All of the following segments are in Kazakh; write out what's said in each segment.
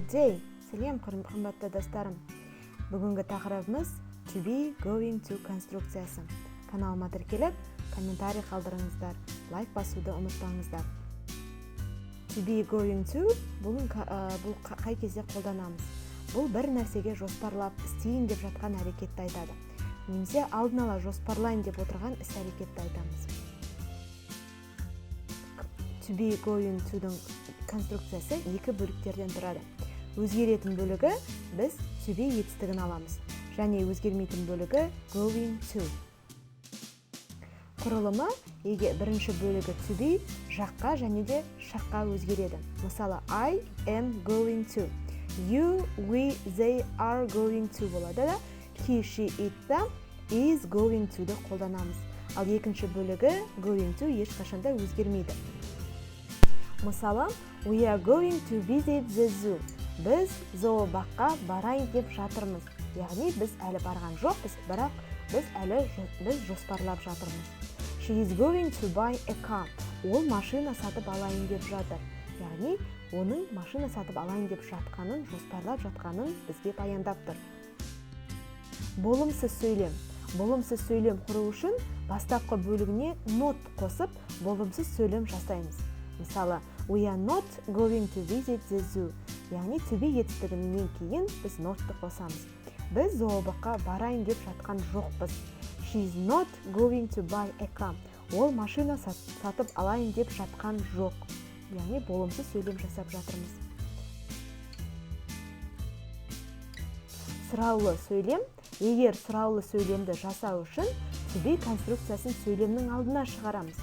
Good day! Сәлем, қымбатты достарым. Бүгінгі тақырыбымыз to be going to конструкциясы. Каналыма тіркеліп, комментарий қалдырыңыздар, лайк басуды ұмытпаңыздар. To be going to бұл қай кезде қолданамыз? Бұл бір нәрсеге жоспарлап істейін деп жатқан әрекетті айтады. Немесе алдын ала жоспарлайын деп отырған іс әрекетті айтамыз. To be going to-дің конструкциясы екі бөліктерден тұрады. Өзгеретін бөлігі біз to be етістігін аламыз. Және өзгермейтін бөлігі going to. Құрылымы, егер бірінші бөлігі to be жаққа және де шаққа өзгереді. Мысалы, I am going to. You, we, they are going to болады да, he, she, it та is going to-ді қолданамыз. Ал екінші бөлігі going to ешқашанда өзгермейді. Мысалы, we are going to visit the zoo. Біз зообаққа барайын деп жатырмыз. Яғни біз әлі барған жоқпыз, бірақ біз жоспарлап жатырмыз. She is going to buy a car. Ол машина сатып алайын деп жатыр. Яғни оның машина сатып алайын деп жатқанын, жоспарлап жатқанын бізге баяндап тұр. Болымсыз сөйлем. Болымсыз сөйлем құру үшін бастапқы бөлігіне not қосып, болымсыз сөйлем жасаймыз. Мысалы, we are not going to visit the zoo. Яғни to be етістігінен кейін біз not-ты қосамыз. Біз зообаққа барайын деп жатқан жоқпыз. She is not going to buy a car. Ол машина сатып алайын деп жатқан жоқ. Яғни болымсыз сөйлем жасап жатырмыз. Сұраулы сөйлем. Егер сұраулы сөйлемді жасау үшін to be конструкциясын сөйлемнің алдына шығарамыз.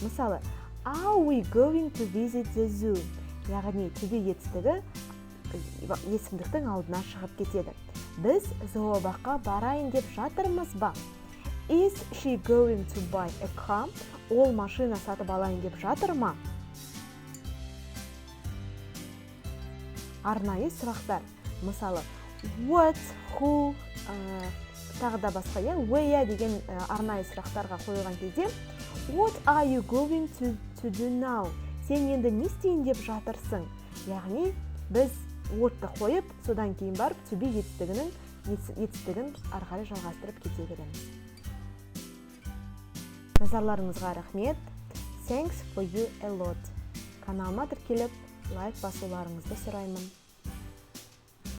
Мысалы, are we going to visit the zoo? Яғни to be етістігі есімдіктің алдына шығып кетеді. Біз зообаққа барайын деп жатырмыз ба? Is she going to buy a car? Ол машина сатып алайын деп жатыр ма? Арнайы сұрақтар. Мысалы, what, who, тағы да басқа, иә, where деген арнайы сұрақтарға қойылған кезде what are you going to do now? Сен енді не істейін деп жатырсың? Яғни біз what-ты қойып, содан кейін барып to be етістігін ары қарай жалғастырып кете береміз. Назарларыңызға рахмет. Thanks for you a lot. Каналыма тіркеліп, лайк басуларыңызды сұраймын.